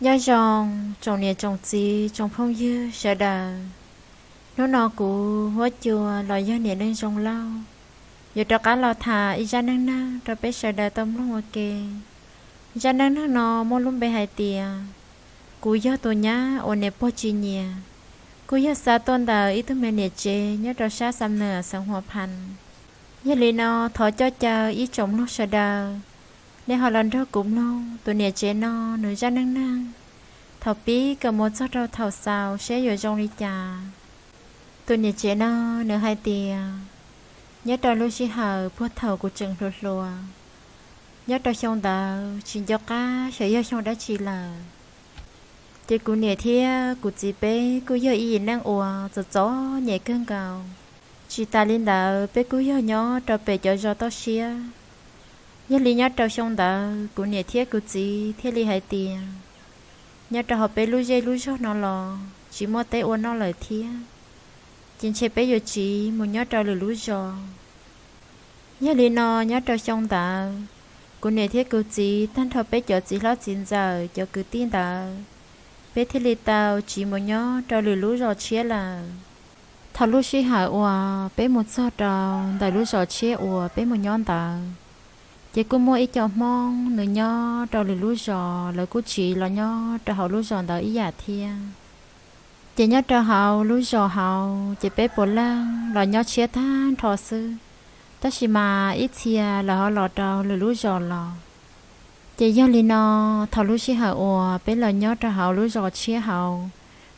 Nyob zoo tsoom niam tsoom txiv tsoom phooj ywg sawv daws. Hnub no kuv huab cua los yog niam neej zoo lauj, yuav rov qab los tham ib zaj neej neeg rau peb sawv daws tau mloog ua ke. Zaj neej neeg no muaj lub npe hais tias, kuv yog tus nyab uas niam pog tsis nyiam, kuj yog xa tuaj ntawm ib tug me niam tsev nyob rau sab Xam Nuas xeev Huas Phas. Yog li no, thov coj caw ib tsoom mloog sawv daws, nej ho los nrog kuv mloog tus niam tsev no nws zaj neej neeg thaum pib kom mus txog rau thaum xaus seb yuav zoo li cas. Tus niam tsev no nws hais tias, nyob rau lub sij hawm puag thaum kuv tseem hluas hluas, nyob rau xyoo ntawd tsis nco qab xyov yog xyoo dab tsi lawm, ces kuv niam thiab kuv txiv peb kuj yog ib yim neeg uas txom txom nyem kawg nkaus. Tsis tas li ntawd peb kuj yog nyob rau pem cov zos toj siab. Yog li nyob rau xyoo ntawd kuv niam thiab kuv txiv thiaj li hais tias, nyob rau hauv peb lub zej lub zog no los tsis muaj teb ua noj lawm thiab, ces ntshe peb yuav tsiv mus nyob rau lwm lub zos. Yog li no nyob rau xyoo ntawd, kuv niam thiab kuv txiv tag nrho peb cov txiv hlob txiv ntxawm cov kwv tij ntawd, peb thiaj li tau tsiv mus nyob rau lwm lub zos tshiab lawm. Thaum lub sij hawm uas peb mus txog rau ntawm lub zos tshiab uas peb mus nyob ntawd, ces kuj muaj ib co Hmoob nws nyob rau lwm lub zos, lawv kuj tsiv los nyob rau hauv lub zos ntawd ib yam thiab. Ces nyob rau hauv lub zos hauv ces peb puav leej los nyob tshiab tag nrho xwb, tab sis mas ib txhia lawv ho los rau lwm lub zos los. Ces yog li no, thaum lub sij hawm uas peb los nyob rau hauv lub zos tshiab hauv,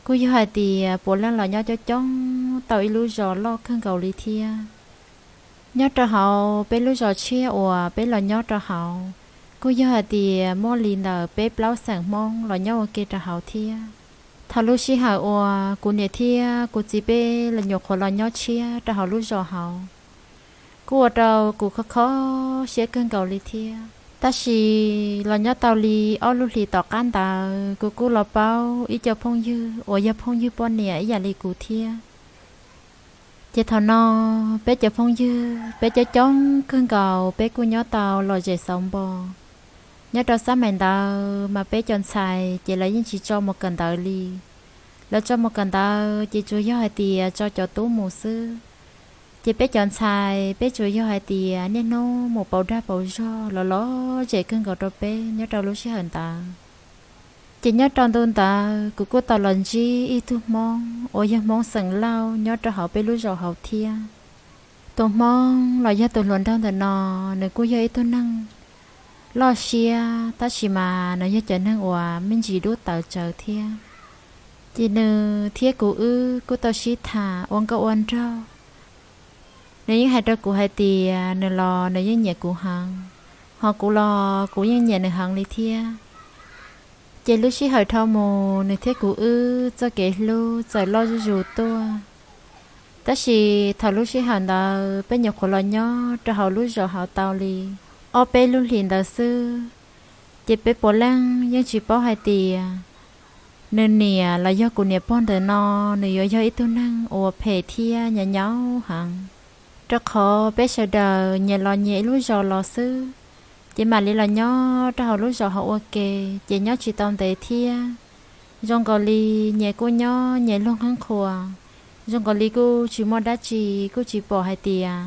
kuj yog hais tias puav leej los nyob coob coob tau ib lub zos loj kawg nkaus li thiab. Nyob rau hauv peb lub zos tshiab uas peb los nyob rau hauv, kuj yog hais tias muaj li ntawm peb plaub xeem Hmoob los nyob ua ke rau hauv thiab. Thaum lub sij hawm uas kuv niam thiab kuv txiv peb los nyuam qhuav los nyob tshiab rau hauv lub zos hauv, kuj ua rau kuv kho kho siab kawg nkaus li thiab. Tab sis los nyob tau li ob lub hlis tom qab ntawd kuv kuj los paub ib co phooj ywg uas yog phooj ywg poj niam ib yam li kuv thiab. Ces thaum no peb cov phooj ywg peb coob coob kawg nkaus peb kuj nyob tau lom zem xauv npo. Nyob rau xab maim ntawd mas peb cov ntxhais ces lawv yeej tsis tso mus kawm ntawv li. Lawv tso mus kawm ntawv ces tsuas yog hais tias tso cov tub mus xwb. Ces peb cov ntxhais peb tsuas yog hais tias niaj hnub mus pauv dag pauv zog los lom zem kawg nkaus rau peb nyob rau lub sij hawm ntawd. Ces nyob rau ntu ntawd kuv kuj tau los ntsib ib tug Hmoob uas yog Hmoob xeem Lauj nyob rau hauv peb lub zos hauv thiab. Tus Hmoob los yog tus hluas nraug ntawm no, nws kuj yog ib tug neeg loj siab tab sis mas nws yog cov neeg uas me ntsis dub tawv tsawv thiab. Ces nws thiab kuv wb kuj tau sib tham ua nkauj ua nraug. Nws yeej hais rau kuv hais tias nws los nws yeej nyiam kuv heev, ho kuv los kuv yeej nyiam nws heev li thiab. Ces lub sij hawm dhau mus nws thiab kuv wb txoj kev hlub txawm loj zuj zus tuaj. Tab sis thaum lub sij hawm ntawd peb nyuam qhuav los nyob rau hauv lub zos hauv tau li ob peb lub hlis ntawd xwb, ces peb puav leej yeej tsis paub hais tias nws niam los yog kuv niam pog ntawm no, nws yuav yog ib tug neeg uas phem thiab nyaum nyaum heev. Rau qhov peb sawv daws nyias los nyias ib lub zos los xwb, ces mam li los nyob rau hauv lub zos hauv ua ke, ces nyob tsis tau ntev thiab. Zoo nkaus li nyias kuj nyob nyias luag nqeeb qhuas, zoo nkaus li kuj tsis muaj dab tsi, kuj tsis pom hais tias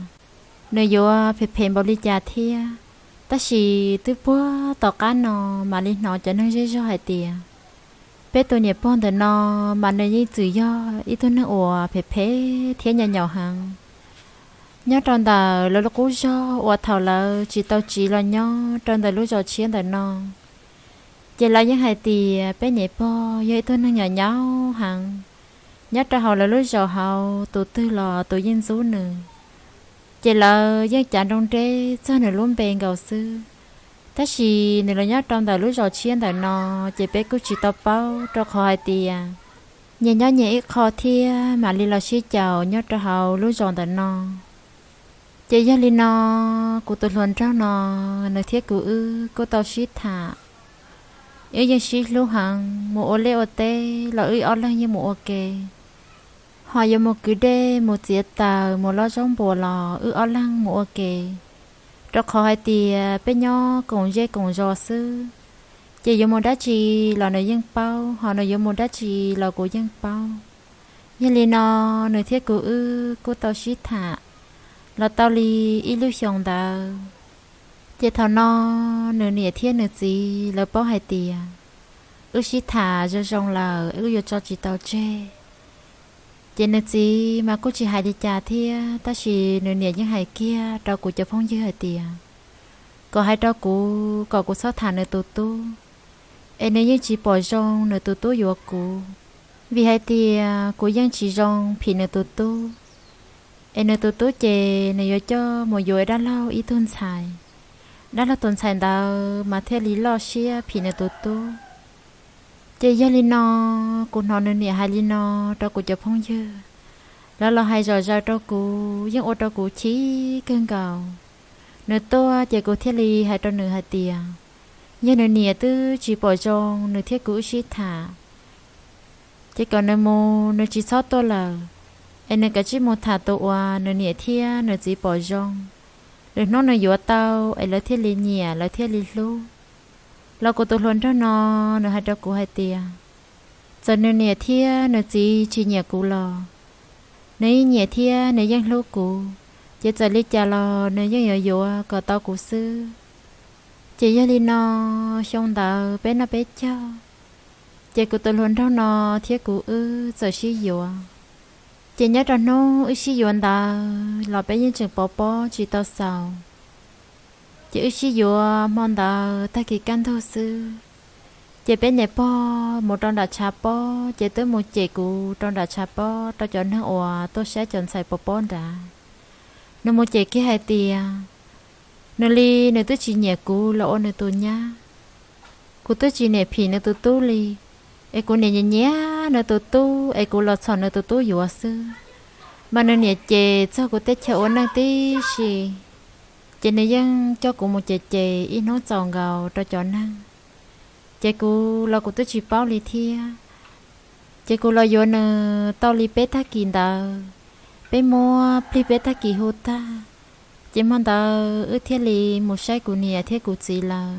nws yuav phem phem npaum li cas thiab. Tab sis twb puag tom qab no mam li hnov cov neeg zej zog hais tias peb tus niam pog ntawm no mas nws yeej txwm yog ib tug neeg uas phem phem thiab nyaum nyaum heev. Nyob rau ntawm lawv lub qub zog uas thaum lawv tsis tau tsiv los nyob rau ntawm lub zos tshiab ntawm no, ces lawv yeej hais tias peb niam pog yog ib tug neeg nyaum nyaum heev. Nyob rau hauv lawv lub zos hauv tus twg los tus yeej ntxub nws, ces lawv yeej cav nroo nreb txog nws lub npe nkaus xwb. Tab sis nws los nyob rau ntawm lub zos tshiab ntawm no, ces peb kuj tsis tau paub rau qhov hais tias nyias nyob nyias ib qho thiab mam li los sib caum nyob rau hauv lub zos ntawm no. Ces yog li no, kuv tus hluas nraug no, nws thiab kuv wb kuj tau sib tham. Wb yeej sib hlub heev, mus ua liaj ua teb los wb ob leeg yeej mus ua ke. Ho yuav mus kwv dej, mus txiav taws, mus lov zaub npuas los wb ob leeg mus ua ke, rau qhov hais tias peb nyob koom zej koom zos xwb. Ces yuav mus dab tsi los nws yeej paub, ho nws yuav mus dab tsi los kuv yeej paub. Yog li no, nws thiab kuv wb kuj tau sib tham los tau li ib lub xyoos ntawd. Ces thaum no nws niam thiab nws txiv lawv paub hais tias wb sib tham zoo zoo lawm, wb yuav tso tsis tau tseg. Ces nws txiv mas kuj tsis hais li cas thiab, tab sis nws niam yeej hais kiag rau kuv cov phooj ywg hais tias kom hais rau kuv kom kuv txhob tham nws tus tub, es nws yeej tsis pom zoo nws tus tub yuav kuv, vim hais tias kuv yeej tsis zoo phim nws tus tub. Es nws tus tub ces nws yuav coj mus yuav dab laug ib tug ntxhais, dab laug tus ntxhais ntawd mas thiaj li loj siab phim nws tus tub. Ces yog li no, kuv hnov nws niam hais li no rau kuv cov phooj ywg, lawv los hais zom zaws rau kuv yeej ua rau kuv chim kawg nkaus. Nws tuaj ces kuv thiaj li hais rau nws hais tias yog nws niam twb tsis pom zoo nws thiab kuv wb sib tham, ces kom nws mus, nws tsis txhob tuaj lawm, es nws kav tsij mus tham tus uas nws niam thiab nws txiv pom zoo. Lwm hnub nws yuav tau es lawv thiaj li nyiam, lawv thiaj li hlub. Los kuv tus hluas nraug no, nws hais rau kuv hais tias txawm nws niam thiab nws txiv tsis nyiam kuv los nws yeej nyiam thiab nws yeej hlub kuv, ces txawm li cas los nws yeej yuav yuav kom tau kuv xwb. Ces yog li no, xyoo ntawd peb noj peb caug, ces kuv tus hluas nraug no thiab kuv wb txawm sib yuav. Ces nyob rau hnub wb sib yuav ntawd los peb yeej tseem pov pob tsis tau xaus. Ces wb sib yuav hmo ntawd tag kis kaj ntug xwb, ces peb niam pog mus rau nram tshav pob, ces twb mus cem kuv rau nram tshav pob rau cov neeg uas tuaj saib cov ntxhais pov pob nrad. Nws mus cem kiag hais tias nws li nws twb tsis nyiam kuv los ua nws tus nyab. Kuv twb tsis niam phim nws tus tub li, es kuv niam nyiam nyiam nws tus tub, es kuv los txhom nws tus tub yuav xwb. Mas nws niam ces txog kuv teb chaws ua neej tib si, ces nws yeej coj kuv mus cem cem ib hnub txaus nkaus rau cov neeg. Ces kuv los kuv twb tsis paub li thiab. Ces kuv los yuav nws tau li peb tag kis ntawd, peb muab plig peb tag kis hu tag, ces hmo ntawd wb thiaj li mus saib kuv niam thiab kuv txiv lawm.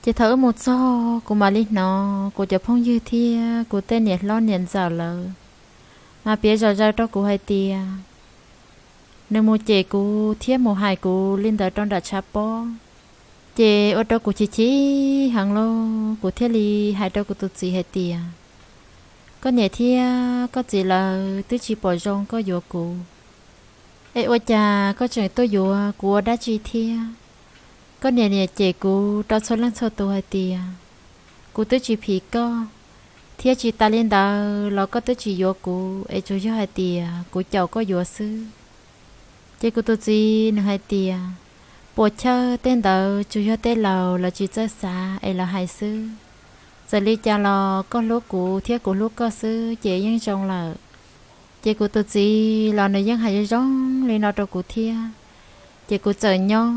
Ces thaum wb mus txog, kuv mam li hnov kuv cov phooj ywg thiab kuv tej niam hlob niam ntxawm lawv mas piav zom zaws rau kuv hais tias nws mus cem kuv thiab mus hais kuv li ntawd rau nram tshav pob. Ces ua rau kuv chim chim heev lauj, kuv thiaj li hais rau kuv tus txiv hais tias, koj niam thiab koj txiv lawv twb tsis pom zoo koj yuav kuv, es ua cas koj tseem tuaj yuav kuv ua dab tsi thiab? Koj niam niam cem kuv rau txhua leej txhua tus hais tias kuv twb tsis phim koj, thiab tsis tas li ntawd los koj twb tsis yuav kuv, es tsuas yog hais tias kuv caum koj yuav xwb. Ces kuv tus txiv nws hais tias, puas chawj, tej ntawd tsuas yog tej laus lawv tsis txawj xav es lawv hais xwb. Txawm li cas los koj hlub kuv thiab kuv hlub koj xwb ces yeej zoo lawm. Ces kuv tus txiv los nws yeej hais zoo zoo li no rau kuv thiab. Ces kuv txawm nyob,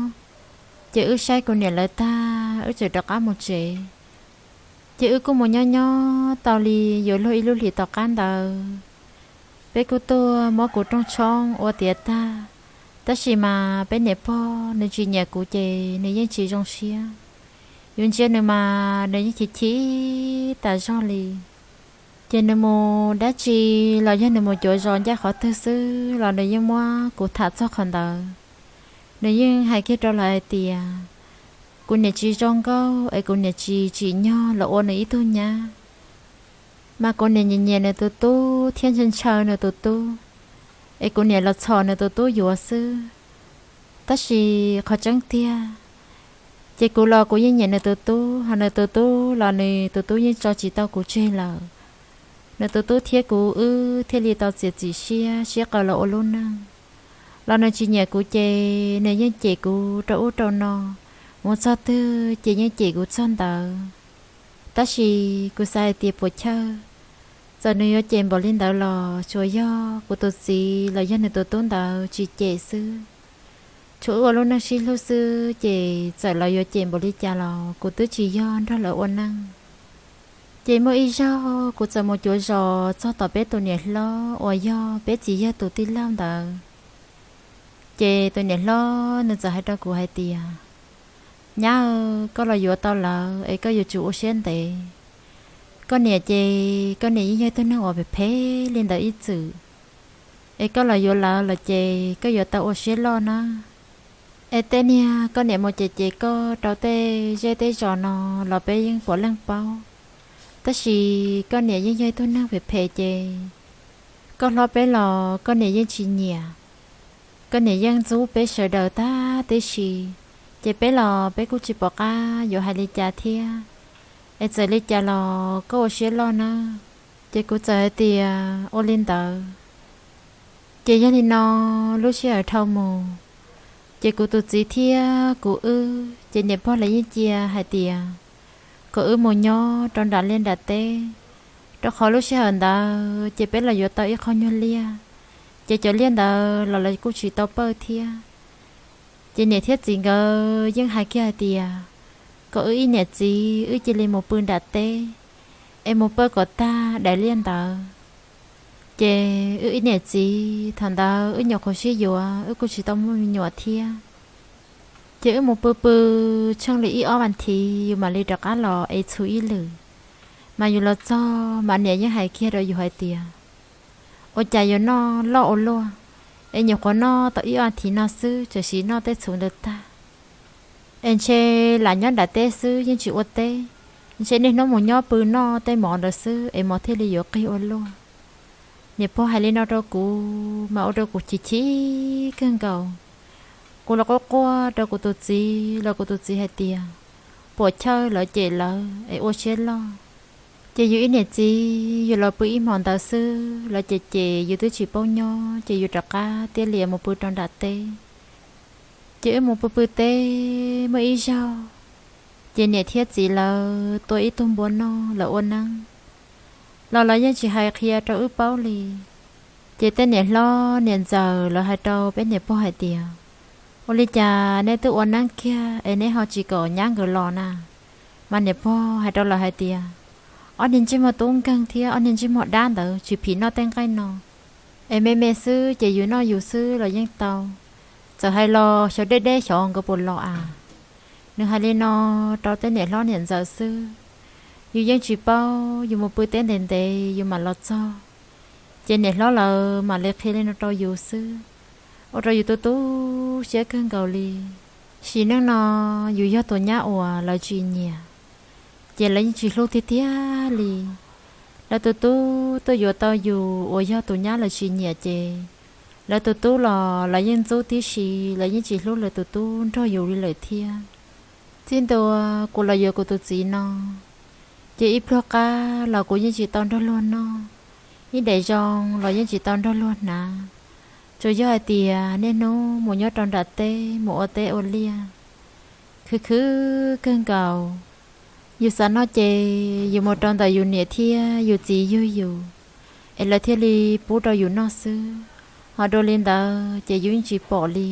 ces wb saib kuv niam lawv tag wb txawm rov qab mus tsev. Ces wb kuj mus nyob nyob tau li yuav luag ib lub hlis tom qab ntawd, peb kuj tuaj muab kuv rooj tshoob ua tiav tag. Tab sis mas peb niam pog nws tsis nyiam kuv ces nws yeej tsis zoo siab. Yuav ntsia nws mas nws yeej chim chim tas zog li. Ces nws mus dab tsi los yog nws mus cuav zos ncaj qhov twg xwb los nws yeej muab kuv tham txog qhov ntawd. Nws yeej hais kiag rau lawv hais tias kuv niam tsis zoo nkauj es kuv niam tsis tsim nyog los ua nws ib tug nyab. Mas kuv niam nyiam nyiam nws tus tub thiab ntshaw ntshaw nws tus tub, es kuv niam los txhom nws tus tub yuav xwb. Tab sis qhov tseeb tiag, ces kuv los kuv yeej nyiam nws tus tub, ho nws tus tub los nws tus tub yeej tso tsis tau kuv tseg lawm. Nws tus tub thiab kuv wb thiaj li tau txiav txim siab sib qawm los ua lub neej. Los nws tsis nyiam kuv ces nws yeej cem kuv rau ub rau no, mus txog twg ces yeej cem kuv txog ntawd. Tab sis kuv xav hais tias puas chawj, txawm nws yuav cem npaum li ntawd los tsuas yog kuv tus txiv los yog nws tus tub ntawd tsis cem xwb. Tsuas wb ua lub neej sib hlub xwb ces txawm lawv yuav cem npaum li cas los kuv twb tsis yog nrog lawv ua neej. Ces muaj ib zaug kuv txawm mus cuav zos txog tom peb tus niam hlob uas yog peb txiv yawg tus tij laug ntawd. Ces tus niam hlob nws txawm hais rau kuv hais tias, Nyab, koj los yuav tau lawv es koj yuav tsum ua siab ntev. Koj niam ces koj niam yeej yog ib tug neeg uas phem phem li ntawd ib txwm, es koj los yuav lawv los ces koj yuav tau ua siab loj na. Es tej niag koj niam mus cem cem koj rau tej zej tej zos no los peb yeej puav leej paub, tab sis koj niam yeej yog ib tug neeg phem phem ces koj hlob peb los koj niam yeej tsis nyiam. Koj niam yeej ntxub peb sawv daws tag tib si, ces peb los peb kuj tsis pom qab yuav hais li cas thiab. Es txawm li cas los koj ua siab loj nawb. Ces kuv txawm hais tias ua li ntawd. Ces yog li no, lub sij hawm dhau mus, ces kuv tus txiv thiab kuv wb ces niam pog lawv yeej cia hais tias kom wb mus nyob rau nram liaj nram teb, rau qhov lub sij hawm ntawd ces peb los yuav tau ib qho nyuag liaj, ces cov liaj ntawd los lawv kuj tsis tau pawj thiab. Ces niam thiab txiv nkawd yeej hais kiag hais tias kom wb ib niam txiv wb cia li mus pw nram teb, es mus pawj kom tag daim liaj ntawd. Ces wb ib niam txiv thaum ntawd wb nyuam qhuav sib yuav, wb kuj tsis tau muaj me nyuam thiab. Ces wb mus pw pw tsheej li ib ob vas thiv yus mam li rov qab los es txhuv ib lwm. Mas yus los txog mas niam yeej hais kiag rau yus hais tias, ua cas yuav noj loj ua luaj, es nyuam qhuav noj tau ib ob vas thiv no xwb tseem sim noj tej txhuv ntawd tag. Es ntshe lam nyob nram teb xwb yeej tsis ua teb, ntshe niaj hnub mus nyob pw noj tej mov ntawd xwb es mov thiaj li yuav qig ua luaj. Niam pog hais li no rau kuv mas ua rau kuv chim chim kawg nkaus. Kuv los quaj quaj rau kuv tus txiv los kuv tus txiv hais tias puam chawj lawv cem lawv es ua siab loj. Ces yus ib niam txiv yus los pw ib hmo ntawd xwb lawv cem cem yus twb tsis paub nyob ces yus rov qab tiaj lias mus pw rau nram teb. Ces wb mus pw pw teb muaj ib zaug, ces niam thiab txiv lawv tua ib tug npua noj lawv ua neeb, los lawv yeej tsis hais qhia rau wb paub li. Ces tej niam hlob niam ntxawm lawv hais rau peb niam pog hais tias, ua li cas neb twb ua neeb kiag es neb ho tsis kom nyab nkawd los na? Mas niam pog hais rau lawv hais tias, ob niag ntsej muag tub nkeeg thiab ob niag ntsej muag dab ntawd tsis phim noj tej nqaij no, es me me xwb ces yus noj yus xwb los yeej tau. Txawm hais los xyov deb deb xyov nkawd puas los as. Nws hais li no rau tej niam hlob niam ntxawm xwb. Yus yeej tsis paub, yus mus pw teb ntev ntev yus mam los txog. Ces niam hlob lawv mam li qhia li no rau yus xwb, ua rau yus tu tu siab kawg nkaus li. Sim neej no yus yog tus nyab uas lawv tsis nyiam, ces lawv yeej tsis hlub tiag tiag li. Lawv tus tub tuaj yuav tau yus uas yog tus nyab lawv tsis nyiam ces lawv tus tub los lawv yeej ntxub tib si, lawv yeej tsis hlub lawv tus tub nrog yus li lawm thiab. Txij ntua kuv los yuav kuv tus txiv no, ces ib pluag qab los kuv yeej tsis tau nrog luag noj, ib daim zoo los yeej tsis tau nrog luag hnav. Tsuas yog hais tias niaj hnub mus nyob rau nram teb mus ua teb ua liaj, khwv khwv kawg nkaus. Yus xav noj ces yus mus rau ntawm yus niam thiab yus txiv yug yus, es lawv thiaj li pub rau yus noj xwb. Ho dua li ntawd ces yus yeej tsis pom li.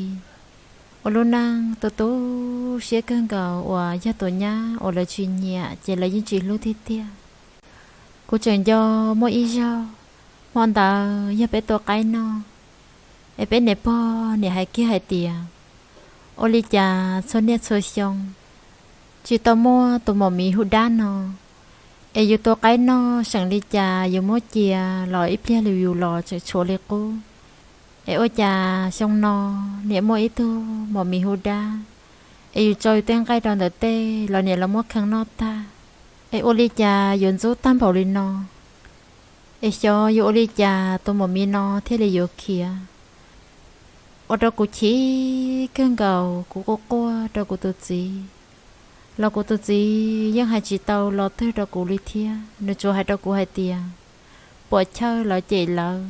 Ua lub neej tu tu siab kawg nkaus uas yog tus nyab uas lawv tsis nyiam ces lawv yeej tsis hlub tiag tiag. Kuv tseem nco muaj ib zaug, hmo ntawd yog peb tua qaib noj, es peb niam pog niam hais kiag hais tias, ua li cas txhua niaj txhua xyoo tsis tau muaj tus maum miv hu dab no, es yus tua qaib noj seem li cas yus muab cia los ib pliag li yus los tseem tshuav li qub. Es ua cas xyoo no niam muaj ib tug maum miv hu dab, es yus tso yus tej nqaij rau ntawm tej los niam los muab khee noj tag. Es ua li cas yuav ntxub tag npaum li no? Es xyov yuav ua li cas tus maum miv no thiaj li yuav khiav. Ua rau kuv chim kawg nkaus, kuv quaj quaj rau kuv tus txiv, los kuv tus txiv yeej hais tsis tau lo twg rau kuv li thiab. Nws tsuas hais rau kuv hais tias, puam chawj lawv cem lawv.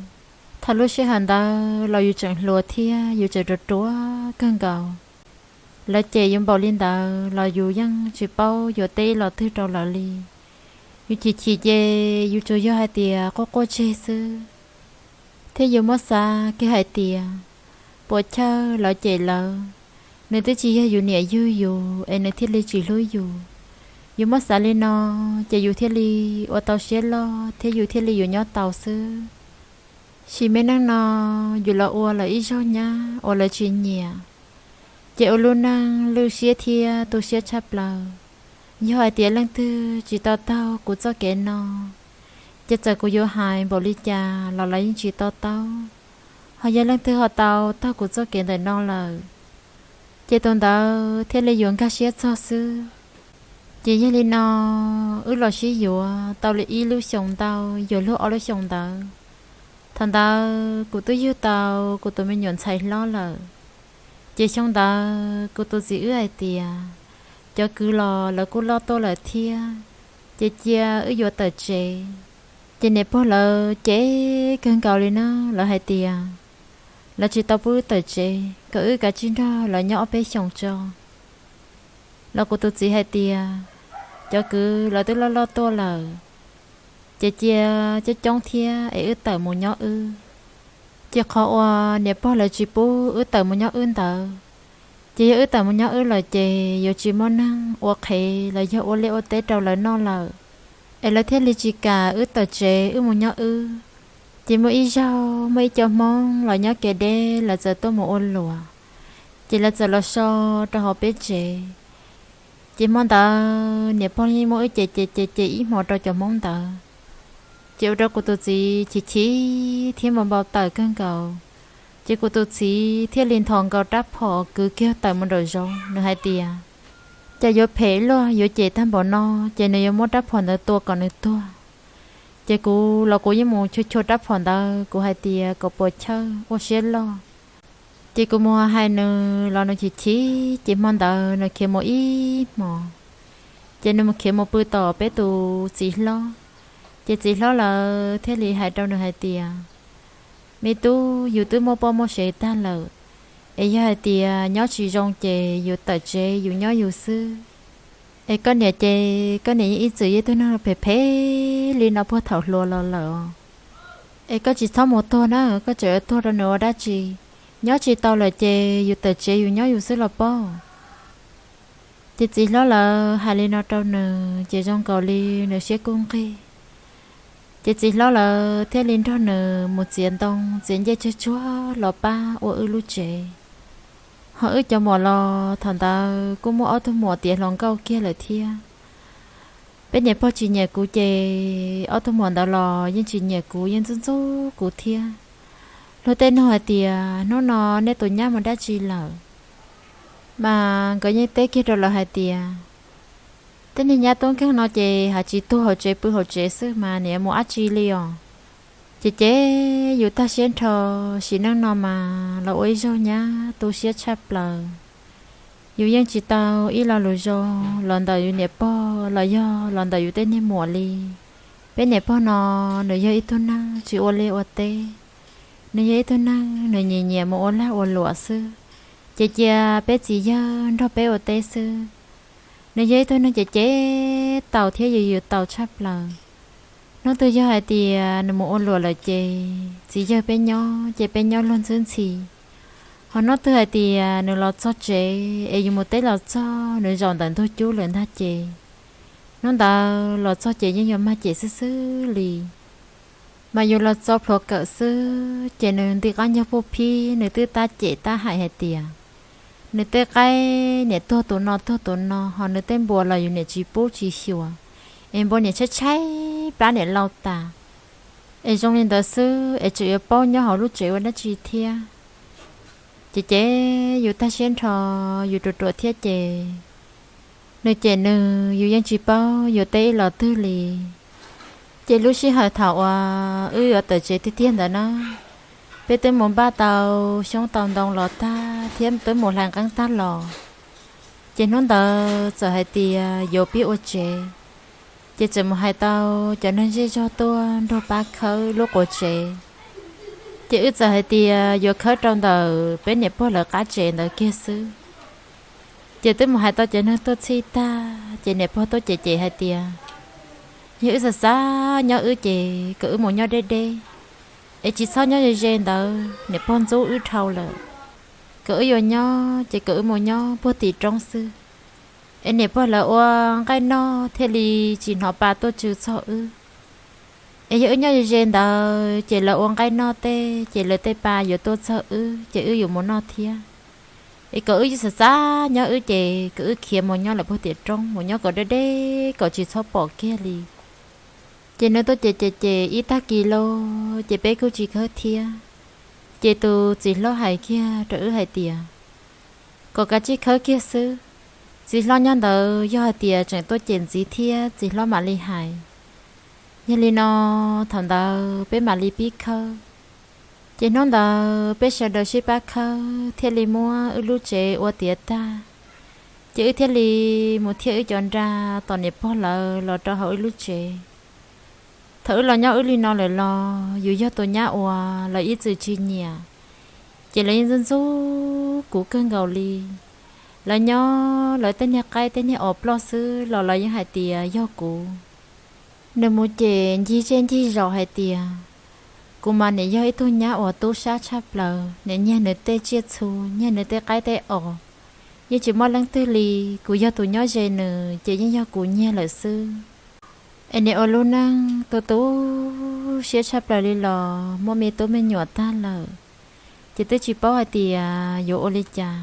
Thaum lub sij hawm ntawd los yus tseem hluas thiab yus tseem ruam ruam kawg nkaus. Lawv cem yus npaum li ntawd los yus yeej tsis paub yuav teb ib lo twg rau lawv li. Yus chim chim ces yus tsuas yog hais tias quaj quaj tseg xwb, thiab yus muab xav kiag hais tias, puam chawj lawv cem lawv, nws twb tsis yog yus niam yug yus es nws thiaj li tsis hlub yus. Yus muab xav li no ces yus thiaj li ua tau siab loj thiab yus thiaj li yuav nyob tau xwb. Sim me neej no yus los ua lawv ib zaug nyab uas lawv tsis nyiam, Ces ua lub neej lwj siab thiab tu siab tshaj plaws. Yog hais tias leej twg tsis tau taug kuv txoj kev no, ces txawm kuv yuav hais npaum li cas los lawv yeej tsis to taub. Ho yog leej twg ho tau taug kuv txoj kev ntawm no lawm, ces tus ntawd thiaj li yuav nkag siab txog xwb. Ces yog li no, wb los sib yuav tau li ib lub xyoos ntau, yuav luag ob lub xyoos ntawd. Thaum ntawd kuv twb yug tau kuv tus me nyuam ntxhais hlob lawm. Ces xyoo ntawd kuv tus txiv wb hais tias, cov kwv los lawv kuj loj tuaj lawm thiab, ces cia wb yuav tawm tsev. Ces niam pog lawv cem kawg nkaus li na, lawv hais tias, lawv tsis tau pub wb tawm tsev, kom wb kav tsij nrog lawv nyob ob peb xyoos tso. Los kuv tus txiv hais tias, cov kwv lawv twb loj loj tuaj lawm, ces cia coob coob thiab es wb tawm mus nyob wb. Ces qhov uas niam pog lawv tsis pub wb tawm mus nyob wb ntawd, ces yog wb tawm mus nyob wb lawm ces yuav tsis muaj neeg ua qhev los yog ua liaj ua teb rau lawv noj lawm, es lawv thiaj li tsis kam wb tawm tsev wb mus nyob wb. Ces muaj ib zaug muaj ib co Hmoob los nyob kev deb lawv txawm tuaj mus ua luam, ces lawv txawm los so rau hauv peb tsev. Ces hmo ntawd niam pog yeej muab wb cem cem cem cem ib hmos rau cov Hmoob ntawd. Ces ua rau kuv tus txiv chim chim thiab npau npau taws kawg nkaus. Ces kuv tus txiv thiaj li nthos nkaus rab phom kwv kiag tawm mus nraum zoov, nws hais tias, cas yuav phem luaj, yuav cem tag npaum no, ces nws yuav muab rab phom ntawd tua kom nws tuag. Ces kuv los kuv yeej mus chua chua rab phom ntawd, kuv hais tias kom puas chawj ua siab loj. Ces kuv mus hais nws los nws chim chim, ces hmo ntawd nws khiav mus ib hmos, ces nws mus khiav mus pw tom peb tus txiv hlob. Ces txiv hlob lawv thiaj li hais rau nws hais tias, me tub, yus twb muaj poj muaj sev tag lawm, es yog hais tias nyob tsis zoo ces yus tawm tsev yus nyob yus xwb. Es koj niam ces koj niam yeej ib txwm yog ib tug neeg phem phem li no puag thaum hluas los lawm os. Es koj tsis txhob mus tuag na, koj tseem yuav tuag rau nws ua dab tsi? Nyob tsis tau lawm ces yus tawm tsev yus nyob yus xwb los pob. Ces txiv hlob lawv hais li no rau nws ces zoo nkaus li nws siab kuj nqig. Ces txiv hlob lawv thiaj li nrog nws mus txiav ntoo txiav ncej tsuag tsuag los pab ua wb lub tsev. Ho wb cov muam los thaum ntawd kuj muaj ob tug muam tiav hluas nkauj kiag lawm thiab. Peb niam pog tsis nyiam kuv ces ob tug muam ntawd los yeej tsis nyiam kuv, yeej ntxub ntxub kuv thiab. Luag tej nug hais tias, hnub no nej tus nyab mus dab tsi lawm? Mas nkawd yeej teb kiag rau lawv hais tias, tej niag nyab tub nkeeg no ces hais tsis tuag hauv tsev pw hauv tsev xwb mas nws yuav mus dab tsi li os. Ces ces yus tag siab nrho, sim neej no mas los ua ib zaug nyab tu siab tshaj plaws. Yus yeej tsis tau ib lo lus zoo los ntawm yus niam pog los yog los ntawm yus tej niag muam li. Peb niam pog no, nws yog ib tug neeg tsis ua liaj ua teb. Nws yog ib tug neeg nws nyiam nyiam mus ua lag ua luam xwb, ces cia peb txiv yawg nrog peb ua teb xwb. Nws yog ib tug neeg ces ces taus thiab yws yws taus tshaj plaws. Hnub twg yog hais tias nws mus ua luam lawm ces txiv yawg peb nyob ces peb nyob luag ntxhwb ntxhi. Ho hnub twg hais tias nws los txog tsev es yus mus teb los txog nws zaum ntawm ntug cub lawm ntag ces, hnub ntawd los txog ces yeej yuav mag cem xwb xwb li. Mas yus los txo plhuav kawm xwb ces nws nti qab ncaug puj phib, nws twb tab cem tab hais hais tias, nws tej qaib niam tuag tus no tuag tus no, ho nws tej npua los yus niam tsis pub tsis xyuas, es npua niam tshaib tshaib plab niam lau tas. Es zoo li ntawd xwb es tseem yuav paub nyob hauv lub tsev ua dab tsi thiab. Ces ces yus tag siab nrho, yus ruam ruam thiab ces nws cem nws yus yeej tsis paub yuav teb ib los twg li. Ces lub sij hawm thaum uas wb yuav tawm tsev tiag tiag ntawd na, peb twb mus npaj tau xyoob tau ntoo los tag thiab twb mus hlais nqeeb tag los. Ces hnub ntawd txawm hais tias yuav pib ua tsev, ces txawm mus hais tau cov neeg zej zog tuaj nrog pab khawb lub quav tsev. Ces wb txawm hais tias yuav khawb rau ntawm peb niam pog lawv qab tsev ntawd kiag xwb. Ces twb mus hais tau cov neeg tuaj txhij tag ces niam pog tuaj cem cem hais tias, yog wb xav xav nyob wb ces kom wb mus nyob deb deb, es tsis txhob nyob ze ze ntawd, niam pog ntxub wb dhau lawm. Kom wb yuav nyob ces kom wb mus nyob puag tim roob xwb, es niam pog lawv ua nqaij noj thiaj li tsis hnov pa tuaj tsw txog wb. Es yog wb nyob ze ze ntawd ces lawv ua nqaij noj tej ces lawv tej pa yuav tuaj txog wb ces wb yuav mus noj thiab. Es kom wb xav xav nyob wb ces kom wb khiav mus nyob lawm puag tim roob, mus nyob kom deb deb kom tsis txhob pom kiag li. Ces nws tuaj ces ces ces ib tag kis lauj, ces peb kuj tsis khawb thiab. Ces tus txiv hlob hais kiag rau wb hais tias kom kav tsij khawb kiag xwb. Txiv hlob nyob ntawd yog hais tias tseem tuaj ces ntxiv thiab txiv hlob mam li hais. Yog li no, thaum ntawd peb mam li pib khawb. Ces hnub ntawd peb sawv daws sib pab khawb thiaj li muab wb lub tsev ua tiav tag. Ces wb thiaj li mus thiab wb cov nra tom niam pog lawv los rau hauv wb lub tsev. Thaum wb los nyob wb li no lawm los yus yog tus nyab uas lawv ib txwm tsis nyiam, ces lawv yeej ntxub ntxub kuv kawg nkaus li. Lawv nyob lawv tej niag qaib tej niag os ploj xwb los lawv yeej hais tias yog kuv. Nws mus ces ncig zej ncig zos hais tias kuv mas nim yog ib tug nyab uas tub sab tshaj plaws, nim nyiag nws tej tsiaj txhu, nyiag nws tej qaib tej os, yeej tsis muaj leej twg li. Kuv yog tus nyob ze nws ces yeej yog kuv nyiag lawm xwb. Es nim ua lub neej tu tu siab tshaj plaws li los muaj me tub me nyuam tag lawm, ces twb tsis paub hais tias yuav ua li cas.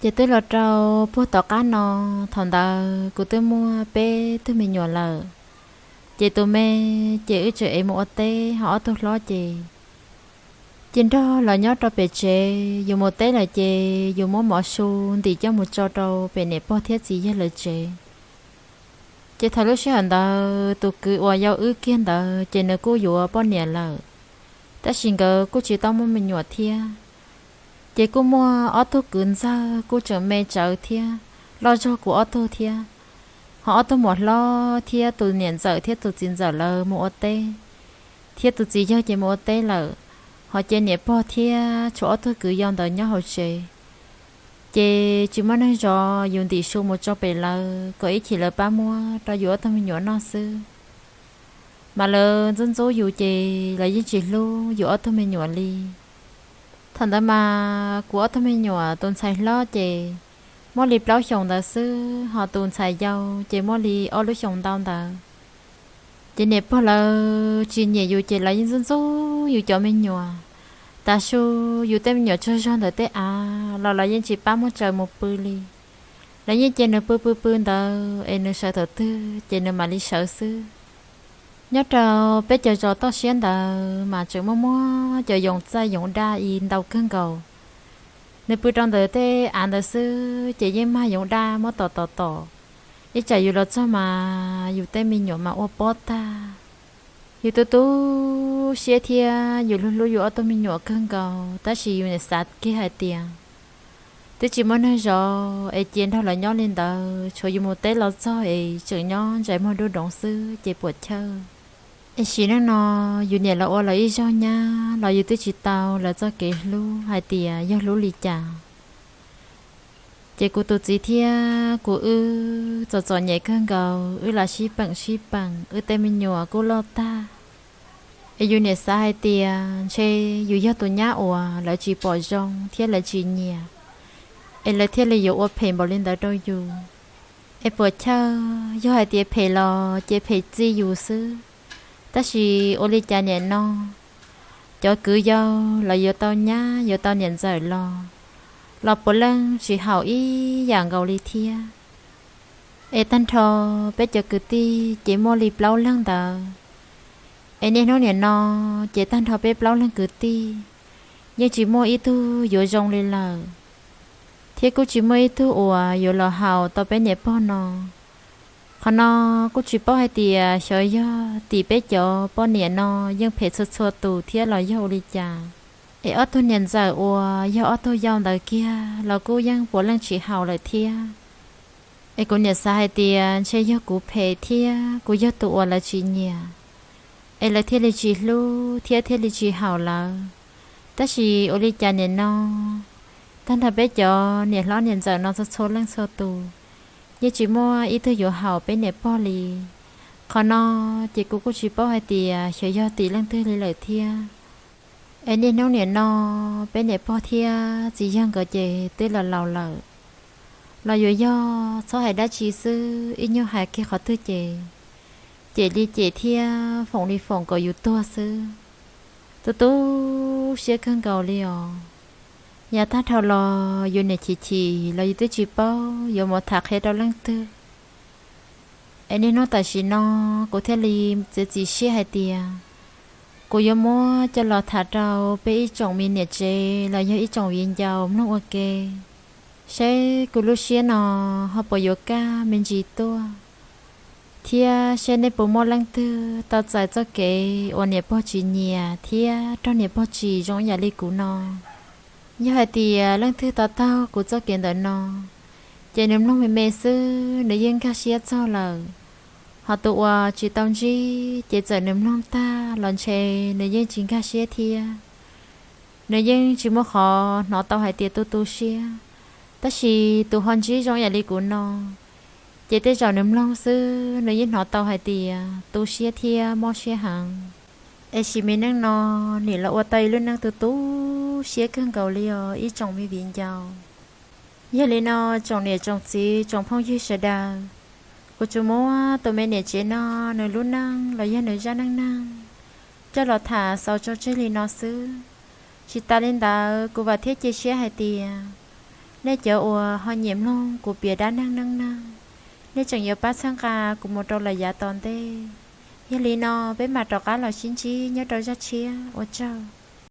Ces twb los rau puag tom qab no, thaum ntawd kuv twb muaj peb tug me nyuam lawm. Ces tus me ces wb tseem ev mus ua teb, ho ob tug hlob ces ces nrog lawv nyob rau pem tsev. Yus mus teb lawm ces yus muab mov su ntim coj mus tso rau pem niam pog thiab txiv yawg lawv tsev. Ces thaum lub sij hawm ntawd tus kwv uas yau wb kiag ntawd ces nws kuj yuav poj niam lawm, tab sis nkawd kuj tsis tau muaj me nyuam thiab. Ces kuj muaj ob tug kwv ntxawg kuj tseem me tsawv thiab, loj zog kuv ob tug thiab. Ho ob tug muam hlob thiab tus niam ntxawm thiab tus txiv ntxawm lawv mus ua teb, thiab tus txiv yawg ces mus ua teb lawm. Ho ces niam pog thiab tshuav ob tug kwv yau ntawd nyob hauv tsev. Ces tsis muaj neeg zov, yus ntim su mus tso pem lawv kom ib chim lawv pab muab rau yus ob tug me nyuam noj xwb. Mas lawv ntxub ntxub yus ces lawv yeej tsis hlub yus ob tug me nyuam li. Thaum ntawd mas kuv ob tug me nyuam tus ntxhais hlob ces muaj li plaub xyoos ntawd xwb, ho tus ntxhais yau ces muaj li ob lub xyoos ntau ntawd. Ces niam pog lawv tsis nyiam yus ces lawv yeej ntxub ntxub yus cov me nyuam. Tav su yus tej me nyuam tsaug zog ntawm tej av los lawv yeej tsis pab muab tsaws mus pw li. Lawv yeej cia nws pw pw pw ntawd es nws sawv thaum twg ces nws mam li sawv xwb. Nyob rau peb cov zos toj siab ntawd mas tseem muaj muab cov yoov txaij yoov daj ib ntau kawg nkaus. Nws pw rau ntawm tej av ntawd xwb ces yeej mag yoov daj muab tom tom tom. Ib tsam yus los txog mas yus tej me nyuam mas ua pob tag. Yus tu tu siab thiab yus hlub hlub yus ob tug me nyuam kawg nkaus, tab sis yus niam xav kiag hais tias twb tsis muaj neeg zov es cia nrog lawv nyob li ntawd, tshuav yus mus teb los txog es tseem nyob ntsais muag dub doov xwb ces puas chawj. Es sim neej no yus niam los ua lawv ib zaug nyab los yus twb tsis tau lawv txoj kev hlub hais tias yog hlub li cas. Ces kuv tus txiv thiab kuv wb txom txom nyem kawg nkaus, wb lam sib peem sib peem, wb tej me nyuam kuj loj tag. Es yus niam xav hais tias ntshe yus yog tus nyab uas lawv tsis pom zoo thiab lawv tsis nyiam, es lawv thiaj li yuav ua phem npaum li ntawd rau yus. Es puas chawj, yog hais tias phem los ces phem txij yus xwb. Tab sis ua li cas niam no, cov kwv yau los yuav tau nyab yuav tau niam ntxawm los, los puav leej tsis haum ib yam nkaus li thiab. Es tag nrho peb cov kwv tij ces muaj li plaub leeg ntawd. Es niaj hnub niam no ces tag nrho peb plaub leeg kwv tij yeej tsis muaj ib tug yuav zoo li lawm, thiab kuj tsis muaj ib tug uas yuav los haum tau peb niam pog no. Qhov no kuj tsis paub hais tias xyov yog tim peb cov poj niam no yeej phem txhua txhua tus thiab los yog ua li cas. Es ob tug niam ntxawm uas yog ob tug yau ntawd kiag los kuj yeej puav leej tsis haum lawm thiab. Es kuv niam xav hais tias ntshe yog kuv phem thiab kuv yog tus uas lawv tsis nyiam, es lawv thiaj li tsis hlub thiab thiaj li tsis haum lawv. Tab sis ua li cas niam no, tag nrho peb cov niam hlob niam ntxawm no txhua txhua leej txhua tus yeej tsis muaj ib tug yuav haum peb niam pog li. Qhov no ces kuv kuj tsis paub hais tias xyov yog tim leej twg li lawm thiab. Es niaj hnub niam no peb niam pog thiab txiv yawg nkawd ces twb los laus lawm, los yuav yog txhob hais dab tsi xwb, ib nyuag hais kiag qhov twg ces cem li cem thiab foom li foom kom yus tuag xwb. Tu tu siab kawg nkaus li os. Yav tag dhau los yus niam chim chim los yus twb tsis paub yuav mus tham qhia rau leej twg. Es niaj hnub tam sim no kuv thiaj li txiav txim siab hais tias kuv yuav muab coj los tham rau peb ib tsoom me niam tsev los yog ib tsoom viv ncaus mloog ua ke, seb kuv lub siab no ho puas yuav kaj me ntsis tuaj, thiab seb nej puas muaj leej twg tau txais txoj kev uas niam pog tsis nyiam thiab raug niam pog tsis zoo yam li kuv no. Yog hais tias leej twg tau taug kuv txoj kev ntawm no, ces nws mloog me me xwb nws yeej nkag siab txog lawm. Ho tus uas tsis tau ntsib ces txawm nws mloog tag los ntshe nws yeej tsis nkag siab thiab. Nws yeej tsis muaj qhov hnov tau hais tias tu tu siab. Tab sis tus ho ntsib zoo yam li kuv no, ces tej zaum nws mloog xwb nws yeej hnov tau hais tias tu siab thiab mob siab heev. Es sim me neej no nim los ua tau ib lub neej tu tu siab kawg nkaus li os ib tsoom me viv ncaus. Yog li no, tsoom niam tsoom txiv tsoom phooj ywg sawv daws, kuv tsuas muab tus me niam tsev no nws lub neej los yog nws zaj neej neeg coj los tham xaus tso tseg li no xwb. Tsis tas li ntawd kuv vam thiab cia siab hais tias nej cov uas ho nyiam mloog kuv piav dab neeg neej neeg, nej tseem yuav pab txhawb nqa kuv mus rau lawm yav tom ntej. Yog li no peb mam rov qab los sib ntsib nyob rau zaj tshiab, ua tsaug.